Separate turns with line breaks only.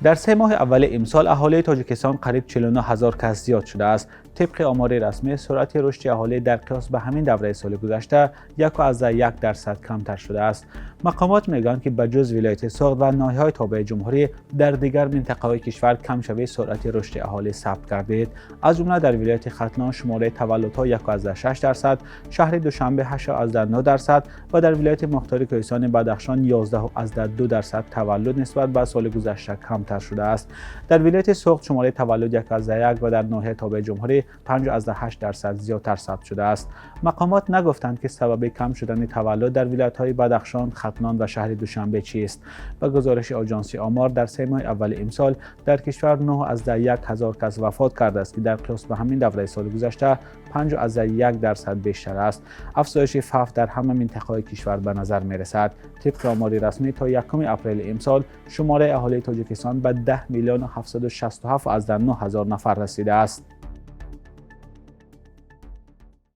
Дар 3 моҳи аввали имсол аҳолии Тоҷикистон қариб 49 ҳазор кас зиёд шудааст. Тибқи омори расмӣ, суръати рушди аҳолӣ дар қиёс ба ҳамин давраи соли гузашта 1,1% камтар шудааст. Мақомот мегӯянд, ки ба ҷуз вилояти Суғд ва ноҳияҳои тобеи ҷумҳурӣ, дар дигар минтақаҳои кишвар камшавии суръати рушди аҳолӣ сабт гардид. Аз ҷумла дар вилояти Хатлон шумораи таваллудҳо 1,6%, шаҳри Душанбе 8,9% ва дар вилояти мухтори Кӯҳистони Бадахшон 11,2% таваллуд нисбат ба соли гузашта камтар шудааст. Дар вилояти Суғд шумораи таваллуд 1,1 ва дар ноҳияи тобеи ҷумҳурӣ 5,8% зиёдтар сабт шудааст. Мақомот нагуфтанд, ки сабаби кам шудани таваллуд дар вилоятҳои Бадахшон, Хатлон ва шаҳри Душанбе чист. Ба гузориши Оҷонси Омор, дар 3 моҳи аввали имсол дар кишвар 9,1 ҳазор кас вафот кардааст, ки дар қиёс ба ҳамин давраи соли гузашта 5,1% бештар аст. Афзоиши фавт дар ҳама минтақаҳои кишвар ба назар мерасад. Тибқи омори расмӣ, то 1 апрели имсол шумораи аҳолии Тоҷикистон ба 10 миллиону 767 ҳазор нафар расидааст.